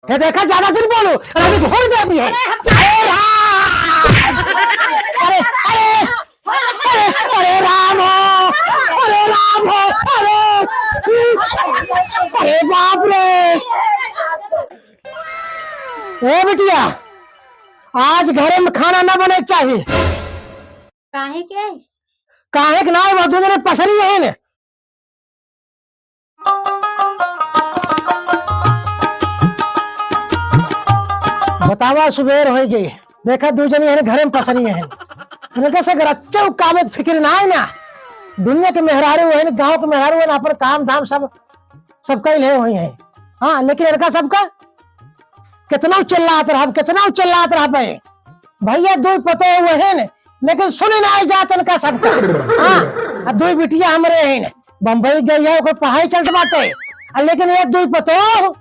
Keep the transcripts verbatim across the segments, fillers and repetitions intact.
हे देखा, ज्यादा जिन बोलो, अरे अभी घोर दे अभी है। अरे हम अरे राम! अरे, अरे, अरे, अरे राम हो! अरे राम हो! अरे, अरे बाप रे! ए बिटिया, आज घरे में खाना ना बने चाहिए। काहे के? काहे के ना, वो दो जने पसरी है ने। बतावा, सुबेर होइ गई, देखा दू जनी है घरे में पसरी है। इनके से अगर अच्छे काम एक फिक्र ना है ना, दुनिया के मेहरारू है, गांव के मेहरारू है, अपन काम धाम सब, सब कैले हुई है। हाँ, लेकिन इनका सबका कितना चिल्लात रहब, कितना चिल्लात रहबे। भैया, दुई पतोह हुए हैं, लेकिन सुने ना आई जात इनका सबका। हाँ, आ दुई बिटिया हमरे हैं, बम्बई गई है, ओकर पढ़ाई चलत बाटे। आ लेकिन ये दुई पतोह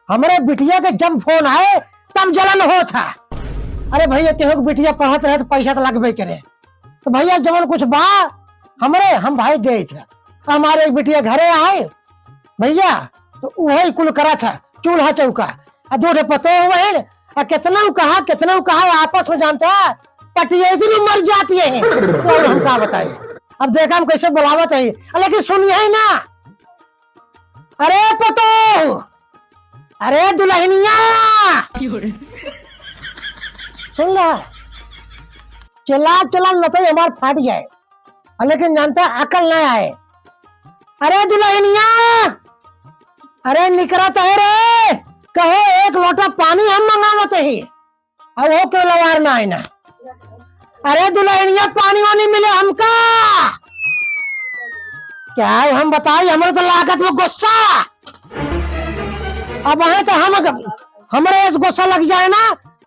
हमरे बिटिया के जब फोन आए, तब जलन होत है। अरे भैया, केहू के बिटिया पढ़त रहे तो पैसा तो लगबे करे। तो भैया, जवन कुछ बा हमरे, हम भाई देइत है। हमारे एक बिटिया घरे आए, भैया, तो उहे कुल करत है, चूल्हा चौका। आ दो ठे पतोह हुए हैं, आ कितना उ कहा, कितना उ कहा, आपस में जानता है, पटिए दिन मर जाती है। तो और हम का बताए, अब देखा हम कैसे बुलावत है, लेकिन सुनिए ना। अरे पतोह, अरे दुल्हनिया, सुन ला, चिल्ला चिल्ला न तो हमार फाट जाए, लेकिन जानता अकल ना आए। अरे दुल्हनिया, अरे निकरत है रे, कहो एक लोटा पानी हम मंगावत ही, अब वो क्यों लवार ना आए ना। अरे दुल्हनिया, पानी वानी मिले हमका। क्या हम बताई, हमरे तो लागत में गुस्सा। अब है तो हम, हमरे इस गुस्सा लग जाए ना,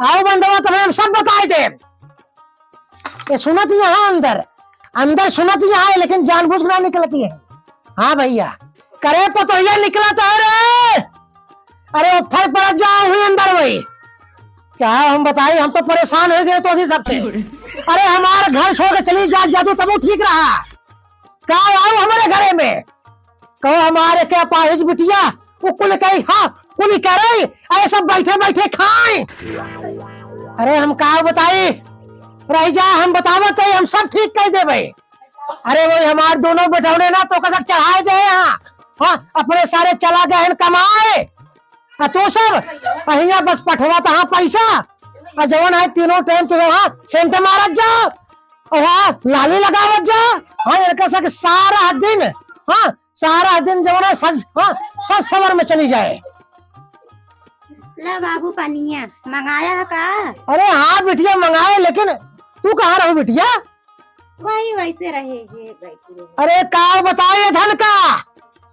आओ बंदवा, तुम्हें हम सब बताई दे। ये सुनत यहाँ अंदर, अंदर सुनत यहाँ है, लेकिन जानबूझ के ना निकलती है। हाँ भैया, करे पतोहिया निकलत है रे। अरे वो फर पड़ जाओ हुई अंदर वही। क्या हम बताई, हम तो परेशान हो गए तो अभी सबसे। अरे हमारा घर छोड़ के चली जा, जादू तब वो ठीक रहा। का आओ हमारे घरे में, कहो हमारे क्या पाहिज बिटिया, वो कुल कही, हाँ, कुल करे, अरे सब बैठे बैठे खाए। अरे हम का बताई, रह जा, हम बतावत है, हम सब ठीक कर देबे। अरे वो हमार दोनों बेटौने ना तो कसक चढ़ाए दे यहाँ, हाँ, अपने सारे चला गए हैं कमाए। आ तू सब अहिया बस पठवा तहाँ पैसा, आ जवन है तीनों टाइम तू वहाँ सेंट मारत जा, और हाँ, लाली लगावत जा। हाँ, इनका सक सारा दिन, हाँ, सारा दिन जवन है सज, हाँ, सज सवर में चली जाए। ला बाबू पनिया, मंगाया है का? अरे हाँ बिटिया, मंगाए, लेकिन तू कहाँ रहो बिटिया? वही वैसे रहे, ये बैठी रहे। अरे का बताओ ये धन का,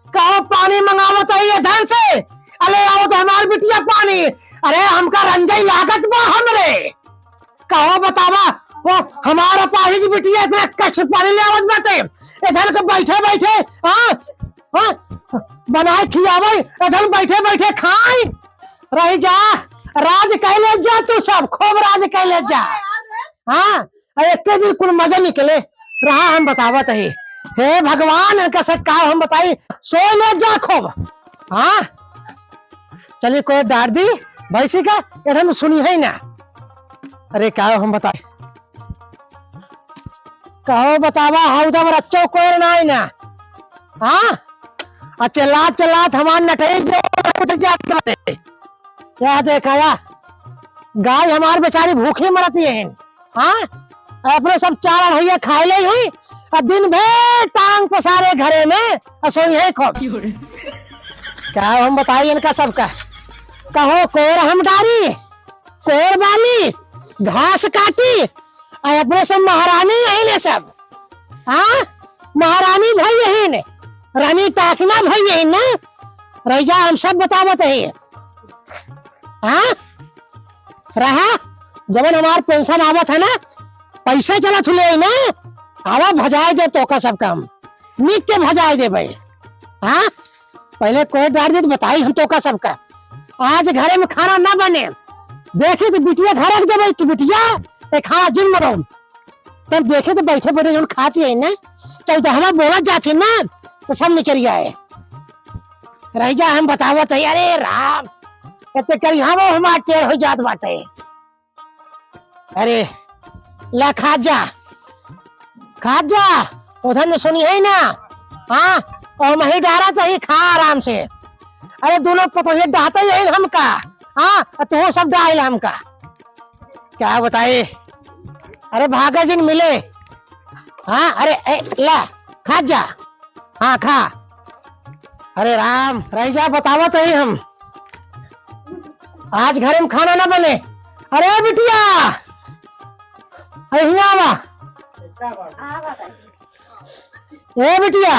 कहो पानी मंगावत है ये धन से, अरे आओ तो हमार बिटिया पानी, अरे हमका रंजई लागत बा हमरे। कहो बतावा, वो हमार अपाहिज बिटिया इतना कष्ट पानी ले आवत बाटे, इधर के बैठे बैठे, हाँ, हाँ, बनाए खियावे, इधर बैठे बैठे खाए। रही जा, राज कैले जा तू सब, खूब राज कैले जा। हाँ, अरे एक दिन कुल मजा निकले रहा, हम बतावत है। हे भगवान, इनका से का हम बताई, सो ले जा खूब। हाँ, चलिए कोई डार दी भैंसी का, इधर सुनी है ना। अरे का हम बताई, कहो बतावा, हौदा में रच्चो कोयर ना आई ना। हाँ, आ चिल्लात चिल्लात हमार नटई जो कुछ जात बाटे। या देखा या, गाय हमार बेचारी भूखी मरती है। हाँ, अपने सब चार अढ़ैया खाए ले ही, आ दिन भर टांग पसारे घरे में, आ सोई है खूब। का हम बताई इनका सबका, कहो कोर हम डारी, कोर बाली, घास काटी, आ अपने सब महारानी यही ने सब। हाँ, महारानी भई यही ने, रानी टाकना भई यही ना। रह जा, हम सब बतावत है। हाँ, रहा, जवन हमार पेंशन आवत है ना, पैसा चलत हुले है ना, आवा भजाए दे तोका सब काम, निक के भजाए दे भाई। हाँ, पहले कोई डार दे तो बताई हम तोका सबका। आज घरे में खाना ना बने, देखी तो बिटिया घर रख देबे कि बिटिया, ए खाना जिन मरो। तब देखे तो बैठे बैठे जौन खाती है ना, चौदहवा बोला जाती ना, तो सब निकल गया है। रह जा, हम बतावत है, अरे राम, ते करिहा वो हमार टेढ़ हो जात बाटे। अरे, ला खा जा, खा जा, उधर न सुनिहै ना। हाँ, और मही डारा तो ही खा आराम से। अरे, दोनों पतोहिए डाहते ही हमका। हाँ, तू सब डाल हमका। क्या बताई? अरे, भागा जिन मिले। हाँ, अरे, ए, ला, खा जा। हाँ, खा। अरे राम, रह जा, बतावत ही हम। आज घरे में खाना ना बने। अरे बिटिया, अरे हियाँ आवा। ए बिटिया,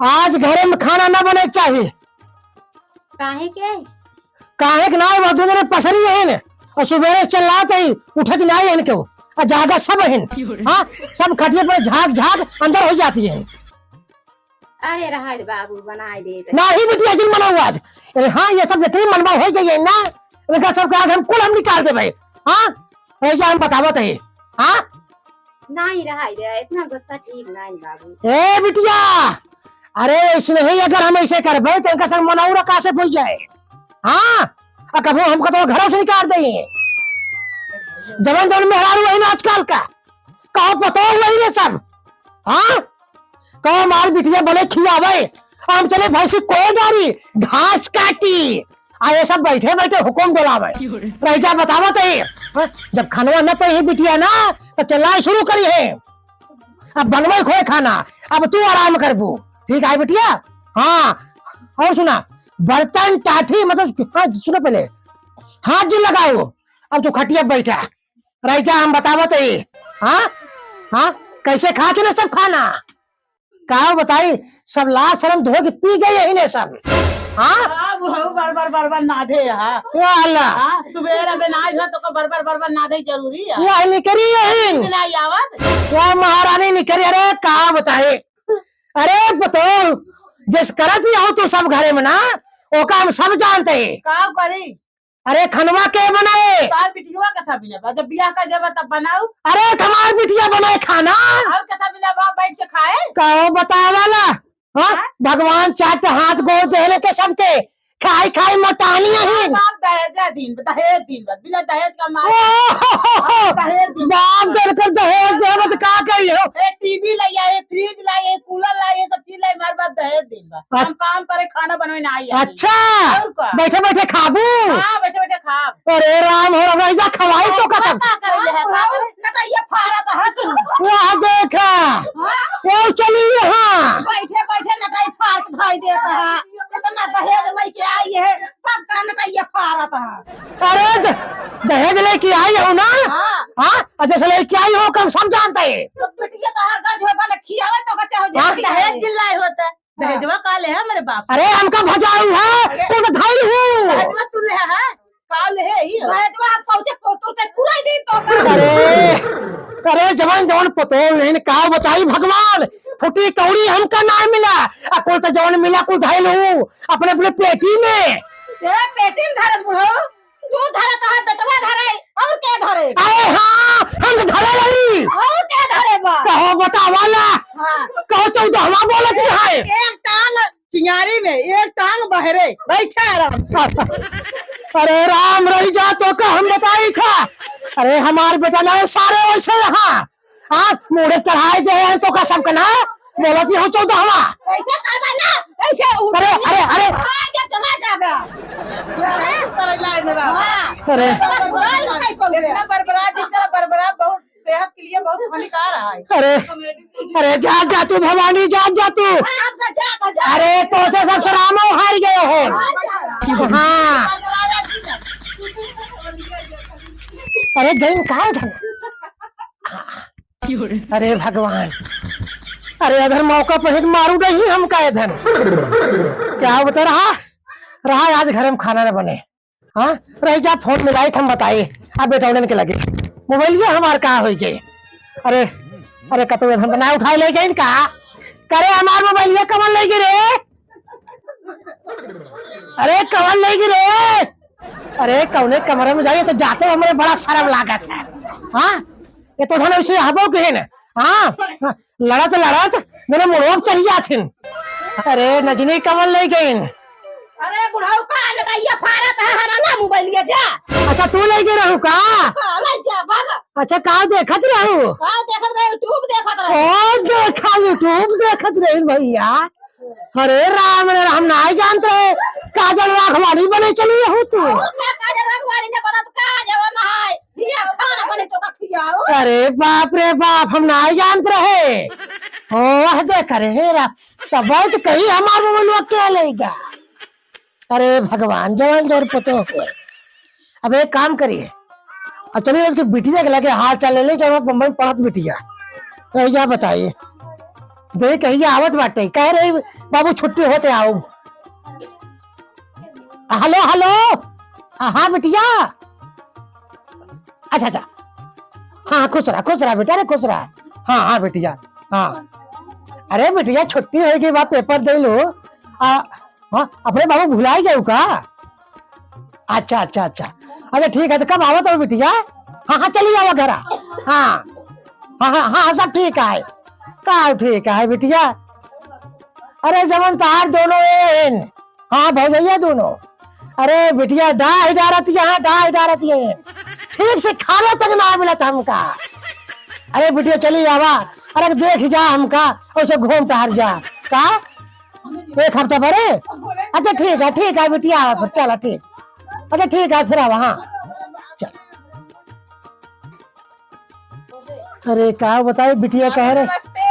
आज घरे में खाना ना बने चाहिए। काहे के? काहे के ना, वो दो जने पसरी रहे ने, और सुबेरे से चिल्लात ही, उठत नाहीं है केहू, और जागा सब है। हाँ, सब खटिया पर झाँक झाँक अंदर हो जाती है। अरे रहा दे बाबू, बनाए दे तो। नाही बिटिया, जिन बनाऊ आज। अरे हाँ, ये सब जितनी मनवा हो गई है ना, इनका सब के आज हम कुल हम निकाल देबे। हाँ, ऐसा हम बतावत है। हाँ, नाही रहा दे, इतना गुस्सा ठीक नाही बाबू। ए बिटिया, अरे ऐसे नहीं, अगर हम ऐसे करबे तो इनका सब मनौरा का से भूल जाए। हाँ, आ कबो हमको तो घरों से निकाल दे। जवन जवन मेहरारू है ना आजकल का, का पता हुआ ही रे सब। हाँ, का हमार बिटिया बने खियावे, हम चले भैंसी कोई डारी, घास काटी, आ ये सब बैठे बैठे हुकुम डोलावे। रह जा, बतावत है। हाँ, जब खानवा न पही बिटिया ना, तो चिल्लाए शुरू करी है, अब बनवे खोए खाना, अब तू आराम करबू। ठीक है बिटिया? हाँ, और सुना, बर्तन टाठी, मतलब, हाँ, सुनो पहले, हाथ जी लगाओ, अब तू खटिया बैठा। रह जा, हम बतावत है। हाँ, हाँ, कैसे खात है ना सब खाना? का बताई, सब लाज शरम धो के पी गए यही ने सब। हाँ, हाँ, बुढ़ऊ बरबर बरबर नाधे यहाँ। या अल्लाह। हाँ, सुबेर अबे ना आइल तो का बरबर बरबर नाधे जरूरी है। या निकरी यही। नहीं आवत। या महारानी निकरी, अरे का बताई, अरे पतोह, जिस करत ही हो तू सब घरे में ना, ओका हम सब जानते हैं। का करी? अरे खनवा के बनाए? तार बिटिया कथा बिना बा, जब बियाह कर देबा तब बनाऊ। अरे हमार बिटिया बनाए खाना। और कथा बिना बा, बैठ के खाए। कहो बतावाला? हाँ? हाँ? भगवान चाट हाथ गोड़ देले के सबके, खाई खाई मोटानी अहिन। बाप दहेज दिन, दहेज दिन बा, बिना दहेज का मार। ओ हो हो हो। दहेज दिन। बाप देलकर दहेज दे मत का कही हो? ए, टीवी लाई आए, फ्रिज लाई आए, कूलर लाई आए, सब चीज लाई, हमारे पास दहेज दिन बा। अ- हम काम करे, खाना बनवे ना आई। अच्छा। और का? बैठे बैठे खाबू? हाँ, बैठे बैठे खाब। अरे राम हो, रह जा, खवाई तो कसम। का करे ले है, का करे? नटैया फारत है तू। वह देखा। हाँ? वो चली यहाँ। बैठे बैठे नटाई फारत भाई देता है। इतना दहेज लेके आई है, सब का नटैया फारत है। अरे द-, दहेज लेके आई हो ना? हाँ। हाँ? और जैसे लेके आई हो, कम सब जानता है। तो बिटिया तो हर घर जो बने खियावे तो बच्चा हो जाए। हाँ? दहेज चिल्लाए होता है। दहेजवा का ले है मेरे बाप? अरे, हमका भजाऊ है, अरे। तू तो धइल हूँ। दहेजवा तू ले है? का ले है ई? दहेजवा हम पहुँचे फोटो से पूरा दिन तो कर। अरे, अरे, जवान, जवान पतोह नहीं, का बताई भगवान, फुटी कौड़ी हमका ना मिला, आ कुल तो जवान मिला, कुल धइल हूँ, अपने, अपने पेटी में। ए, पेटी में धरत बुढ़ऊ। तू धरे तो है, बेटवा धरे, और के धरे? अरे हाँ, हम तो धरे रही। और के धरे बा? कहो बतावाला। हाँ। कहो चौदहवा बोलत है। एक टांग चिंगारी में, एक टांग बहरे, बैठे आराम से। अरे राम रही जा तो का हम बताई था। अरे हमार बेटा ना सारे वैसे यहाँ। हाँ, मुड़े चढ़ाए दे हैं तो का सबके ना, बोलत ही हो चौदहवा। ऐसे करबा ना, ऐसे उठ अरे, अरे, अरे। आ जा, चला जाबा। अरे, करे लाए मेरा। हाँ। अरे। बरबरा नहीं कौन इतना बरबरा, जितना बरबरा बहुत सेहत के लिए बहुत हानिकार है। अरे, अरे, जा, जा तू भवानी, जा, जा तू। हाँ, जा, जा, जा। अरे, तो से सब सरामो हार गए हो। हाँ, जा। हाँ। अरे, गइन का है धन? अरे भगवान, अरे अधर मौका पे ही तो मारू नहीं हमका इधर। क्या बता रहा, रहा आज घर में खाना न बने। हाँ, रही जा, फोन मिलाई हम बताए। अब बेटा उन्हें के लगे मोबाइल ये हमार का हो गए। अरे, अरे कतो इधर तो ना उठाए ले गए का? करे हमार मोबाइल ये कमल ले गए रे? अरे कमल ले गए रे? अरे कौने कमरे में जाइए तो जाते हमरे बड़ा शर्म लागत है। हाँ, ये तो धन उसे हबो के न। हाँ, हाँ, लड़त लड़त मेरे मुड़वा पे चढ़ जाथिन। अरे नजनी कमल ले गइन। अरे बुढ़ऊ का लड़ाइया फारत है, हमारा मोबाइलिया जा। अच्छा, तू ले गए रहू का? का ले जा, भाग। अच्छा, का देखत रहू? का देखत रहे? YouTube देखत रहे। ओ, देखा, YouTube देखत रहे भैया। अरे राम रे, हम नाहीं जानत रहे। काजल राघवानी बने चली हो तू। और का काजल राघवानी ने बनत का जवन है? ये खाना बने तो का खियाओ। अरे बाप रे बाप, हम नाहीं जानत रहे। ओ, वह देख रे, हे रा-, तब तो कहीं हमार मोबाइल के लेगा। अरे भगवान, जवान जौन पतो हो। अब एक काम करिए, अब चलिए इसके बिटिया के लगे हाल चाल ले ले, जब बम्बई पढ़त बिटिया रह जा, बताइए। दे कहिए आवत बाटे, कह रही बाबू छुट्टी होते आओ। हेलो, हेलो। हाँ, हाँ, बिटिया। अच्छा, अच्छा। हाँ, खुश रहा, खुश रहा बेटा, अरे खुश रहा। हाँ, हाँ, बिटिया। हाँ। अरे बिटिया, छुट्टी होई गई बा, पेपर दे लो। आ, हाँ, अपने बाबू भुलाई गए का? अच्छा, अच्छा, अच्छा। अच्छा, ठीक है, तो कब आवत हो बिटिया? हाँ, हाँ, चली आवा घरा। हाँ। हाँ, हाँ, हाँ, सब ठीक है। का ठीक है बिटिया? अरे जवन तहार दोनों एन, हाँ, भौजैया दोनों। अरे बिटिया, डाह डारत यहाँ, डाह डारत ये। ठीक से खाना तक ना मिलत हमका। अरे बिटिया, चली आवा। अरे देख जा हमका, उसे घूम टहर जा। का? एक हफ्ता भरे? अच्छा, ठीक है, ठीक है बिटिया, आवा फिर, चला, ठीक। अच्छा, ठीक है, फिर आवा, हाँ। चल। अरे, का बताई, बिटिया कह रहे। नमस्ते।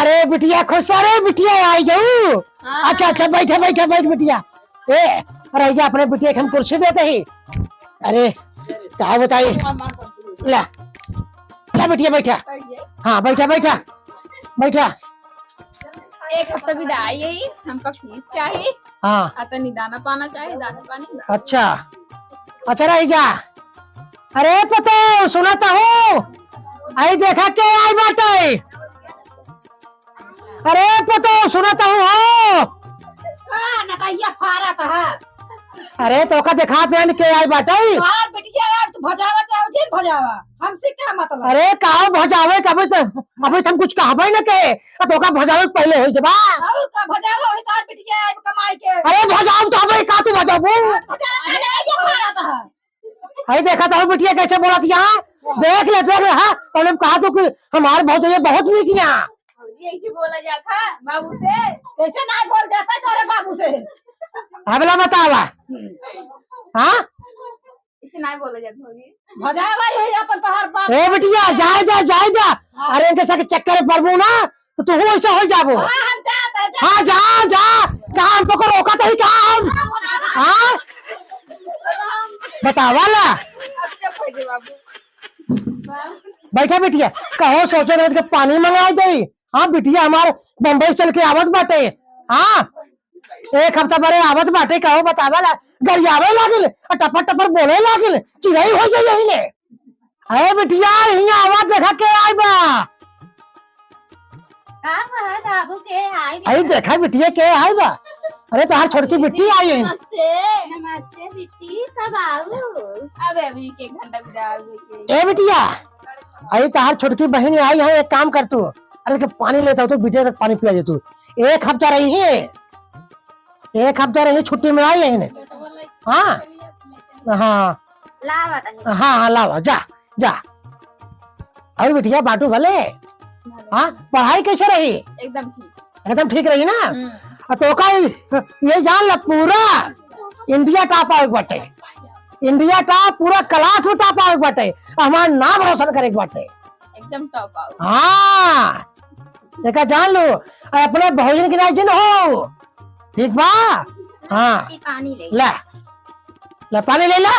अरे, बिटिया खुश रहे, बिटिया आई जाऊ। हाँ। अच्छा, अच्छा, बैठा, बैठा, बैठ बिटिया। ए, अरे, जा अपने बिटिया के हम कुर्सी देते ही। अरे, का बताई। ला, ला बिटिया, बैठा। बैठ जाए। हाँ, बैठा, बैठा, बैठा। एक हफ्ता बिदाई है, हमका फीस चाही। हाँ। आ तनी दाना पाना चाही, दाना पानी। अच्छा, अच्छा, रही जा। अरे पतो, सुनत हो? आई देखा के आई बाटे। अरे पतो, सुनत हो? का नटैया फारत है? अरे तोका देखात रहन के आई बाटे। तोहार बिटिया यार, तू भजावत रहो, जिन भजावा। हमसे का मतलब? अरे का भजावे, कभी तो, अभी तो हम कुछ कहबे न के। आ तोका भजावे के पहले होई के बा। और का भजावा होई तोहार बिटिया आई कमाई के। अरे भजाऊ तो हमें का तू भजाबू? भजावा पहले नटैया फारत है। अरे देखा तो बिटिया कैसे बोलत यहाँ। देख ले, देख ले, हाँ। तौने कहा तो कि हमार भौजैया बहुत नीक यहाँ। भौजी ऐसे बोला जाता बाबू से? कैसे ना बोल जाता तोरे बाबू से? हमला बतावा। हाँ? ऐसे ना बोला जाता भौजी। भजावा यही अपन तोहर बाप। ए बिटिया, जाए जा, जाए जा। हाँ। अरे इनके साथ चक्कर में पड़बू ना, तो तू ऐसा हो जाबो। हाँ, हम जात है, जात। हाँ, जा, जा। कहाँ हमको को रोका तो ही कहाँ हम? हाँ, हाँ? बतावा ला। अब क्या खोजे बाबू? बैठा बिटिया, कहो सोचे रहे के पानी मंगा दे। हाँ, बिटिया हमार बम्बई चल के आवत बाटे। हाँ, एक हफ्ता बरे आवत बाटे, कहो बतावा ला। गरियावे लागिल, आ टपर टपर बोले लागिल, चिरई हो गई यही ले। अरे बिटिया, हियाँ आवा, देखा के आई बा। का कहा बाबू के आई अरे बिटिया? देखा बिटिया के आई बा। अरे तोहार छोटकी बिट्टी आई है। नमस्ते। नमस्ते बिट्टी, कब आऊ? अबे अभी एक घंटा बिता आऊ के। ए बिटिया, अरे तोहार छोटकी बहिन आई है, एक काम कर तू, अरे के पानी लेता हो तो बिटिया के पानी पिया दे तू। एक हफ्ता रही है, एक हफ्ता रही, छुट्टी में आई है। हाँ, हाँ। लावा तनी। हाँ, हाँ, लावा, जा, जा। और बिटिया बाटू भले? भले। हाँ, पढ़ाई कैसे रही? एकदम ठीक। एकदम ठीक रही ना? हम्म। आ तो का ये, ये जान ला, पूरा इंडिया टॉप आवे के बाटे। इंडिया टॉप, पूरा क्लास में टॉप आवे के बाटे। हमार नाम रोशन करे के बाटे। एकदम टॉप आवे। हाँ, एका जान लो, और अपने भौजन के नाई जिन हो, ठीक बा? हाँ। ये पानी ले। ला, ला पानी ले ला,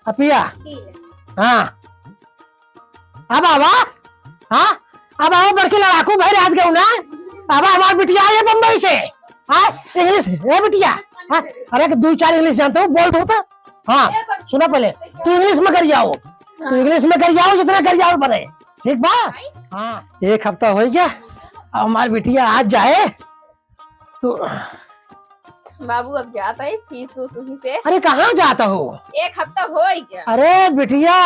आ पिया। पी ले। हाँ। अब आवा, हाँ, अब आवा, बड़की लड़ाकू भाई रात गऊ ना, अब हमार बिटिया आई है बम्बई से, हाँ, इंग्लिश, ए बिटिया, हाँ, अरे दो चार इंग्लिश जानते हो, बोल दो तो, हाँ, सुना पहले, तू इंग्लिश में गरियाओ, तू इंग्लिश में गरियाओ, जितना गरियाओ बने, ठीक बा? हाँ, एक हफ्ता हो गया, अब हमार बिटिया आज जाए, तो बाबू अब जाता है फीस उस उसी से। अरे कहाँ जाता हो? एक हफ्ता हो ही गया। अरे बिटिया।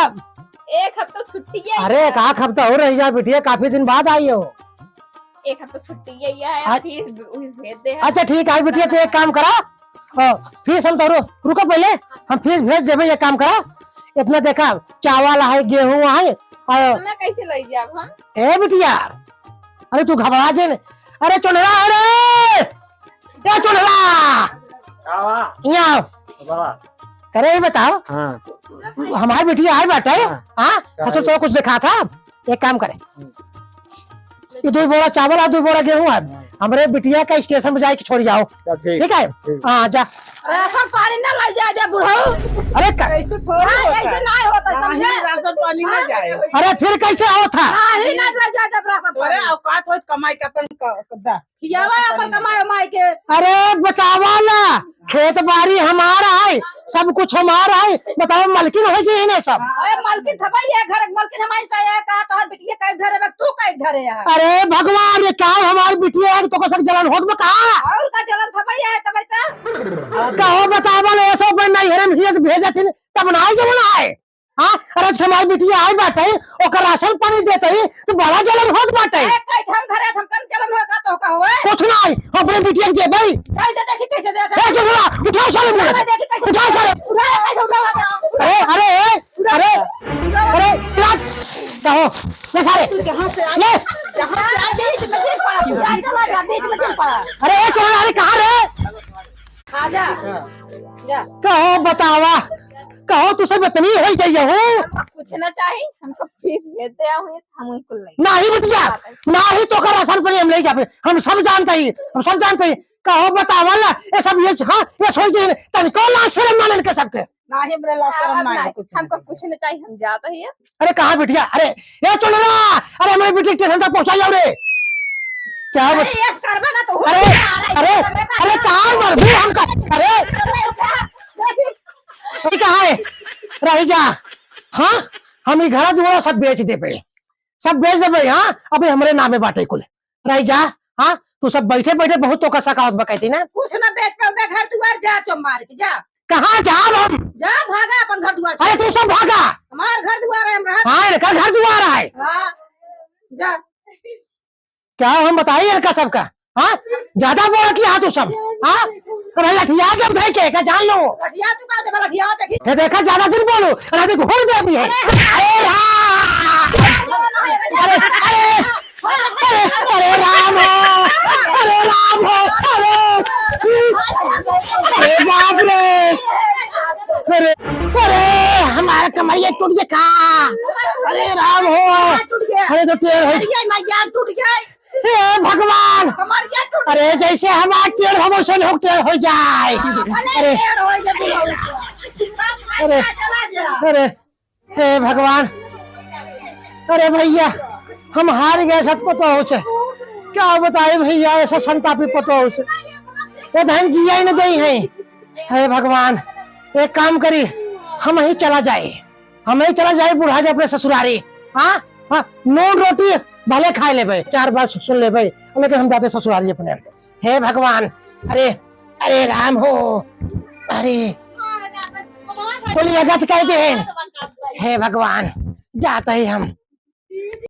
एक हफ्ता छुट्टी है अरे क्या? एक आख हफ्ता हो रही जा बिटिया, काफी दिन बाद आई हो। एक हफ्ता छुट्टी है, यह है, आ- फीस उस भेज दे। अच्छा ठीक है बिटिया, तो एक काम करा, हाँ, फीस हम तोहरो, रुको पहले, हम फीस भेज देबे, ये काम करा। इतना देखा, चावल है, गेहूं है, और इतना कैसे लई जाब हम? ए बिटिया, अरे तू घबरा जे न। अरे चुनरा, अरे ए चुनरा, का बा? यहाँ आओ। बाबा। अरे ये बताओ, हाँ। हमार बिटिया आए बाटे, हाँ। हाँ? का ससुर है? तो कुछ देखा था, एक काम करे, हम्म। ये दो बोरा चावल और दो बोरा गेहूं है, हाँ। हमरे बिटिया का स्टेशन पे जाए के छोड़ जाओ। अच्छा, ठीक। ठीक है? ठीक। हाँ, जा। राशन पानी ना लई जा, जा बुढ़ऊ। अरे का- ऐसे थोड़ी हाँ, होता ऐसे है। ना होता, नहीं, समझे? राशन पानी ना हाँ, जाए। अरे फिर कैसे होता? हाँ, ही ना लई जा, जा राशन अरे पानी। औकात हो कमाई का अपन क-, क-, दा। खियावा अपन कमाए माई के। अरे बतावा ना, खेत बारी हमार है, सब कुछ हमार है, बतावा मलकिन होइ गई है ना सब। अरे मलकिन थबई है, घर के मलकिन हमारी सा है, कहा तोहर बिटिया कई घर है, तू कई घर है। अरे भगवान रे, का हमार बिटिया है, तो कसक जलन होत बा का? और का जलन थबई है, तबई तो। कहो बतावा ना, ऐसा पर नहीं हरम हियस भेजत हिन, तब ना आई जवन आए। हाँ, अरे आज हमार बिटिया आई बाटे, ओकर राशन पानी देते ही तो बड़ा जलन होत बाटे। अरे, कई हम घरे, हम कम जलन होगा तो का होए? कुछ ना आई, अपने बिटिया के देबे। चल दे, देखी कैसे दे दे। ए, चुप रहा, उठाओ सारे मुंह। अरे, देखी कैसे उठाओ सारे। उठा, कैसे उठा, उठा, उठा। अरे, अरे, ए, उठा। अरे, अरे, इलाज, कहो, ले सारे। तू जहाँ से आ, ले। जहाँ से आ, बीच में जिन पड़ा, तू जा, इधर आ जा, बीच में जिन पड़ा। अरे, ए, चुप रहा, अरे, कहाँ रे? आजा। जा। कहो बतावा, कहो तू सब इतनी होइ गई हो? हमको कुछ ना चाहिए, हमको फीस भेज दे, हम, हम उनको ले। नाही बिटिया, बात है। नाही तो कर राशन पानी हम ले जाबे, हम सब जानते ही, हम सब जानते ही। कहो बतावा ला, ये सब ये, हाँ, ये सोच दे, तनिको लाज शरम ना लेन के सबके। नाही, हमरे लाज शरम अब नाही, नाही, कुछ हमको नहीं। कुछ ना चाहिए, हम जाते ही। अरे कहाँ बिटिया? अरे ए चुनरा, अरे हमारी बिटिया स्टेशन तक पहुँचा जाओ रे। क्या बत-, अरे, ये करबे ना तो अरे, अरे, अरे कहाँ मर गई हमका? अरे, ये कहाँ है? रही जा। हाँ, हम ई घर दुआर सब बेच देबे, सब बेच देबे। हाँ, अभी हमरे नामे बाटे कुल। रही जा। हाँ, तू सब बैठे बैठे बहुत तोका सकावत बा कहती ना। कुछ ना बेच पाऊंगा, घर दुआर जा चुप मार के, जा। कहाँ जाब हम? जा, भागा अपन घर दुआर अरे छोड़। तू सब भागा। हमार घर दुआर है, हम रहत हाँ, इनका घर दुआर है। हाँ, जा। क्या हम बताई इनका सबका? हाँ, ज्यादा बोल किया तू सब। हाँ, अरे लठिया जब धई के का जान लो। लठिया तू का देबा, लठिया देखी। ये देखा, ज्यादा दिन बोलो, अरे देख, हो गया भी है। अरे, अरे, हाँ। अरे, अरे, अरे, अरे राम हो, अरे राम हो, अरे, अरे बाप रे, अरे, अरे हमारा कमरिया टूट गया का? अरे राम हो, टूट गया। अरे तो टेढ़ हो। अरे मैया टूट गया। हे भगवान, कमरिया टूट अरे गया। जैसे हमार टेढ़ हो वैसे लोग टेढ़ हो जाए। अरे अरे, टेढ़ हो गया बुढ़ऊ। अरे, चला जा। अरे, हे भगवान, अरे भैया, हम हार गए सत पतोह से। क्या बताए भैया, ऐसा संतापी पतोह से। ये धन जिया ही न दई है। हे भगवान, एक काम करी, हम ही चला जाए, हम ही चला जाए बुढ़ा जाए अपने ससुरारी। हाँ, हाँ, नून रोटी भले खाए लेबे, चार बात सुन लेबे, लेकिन हम जाते ससुरारी अपने। हे भगवान, अरे, अरे राम हो, अरे, बोलिए गत कह दे। हे भगवान, जाते ही हम